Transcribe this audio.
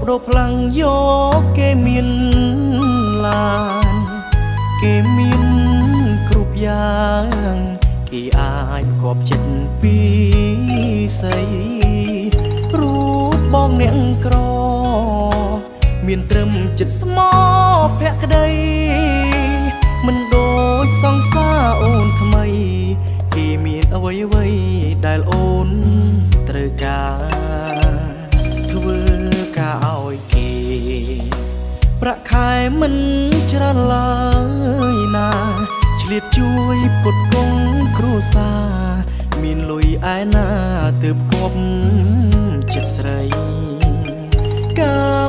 ដូរផ្លាំងយកគេមានឡានគេមានគ្រប់យ៉ាងគេអាចគប់ចិត្តពីស័យរូបបងអ្នកក្រ មានត្រឹមចិត្តស្មោភក្តីមិនដូចសង្សារអូនថ្មី គេមានអ្វីអ្វីដែលអូនត្រូវការធ្វើការឲ្យគេ ប្រាក់ខែមិនច្រើនឡើយណាឆ្លៀតជួយផ្គត់ផ្គង់គ្រួសារមានលុយឯណាទើបគប់ចិត្តស្រីកា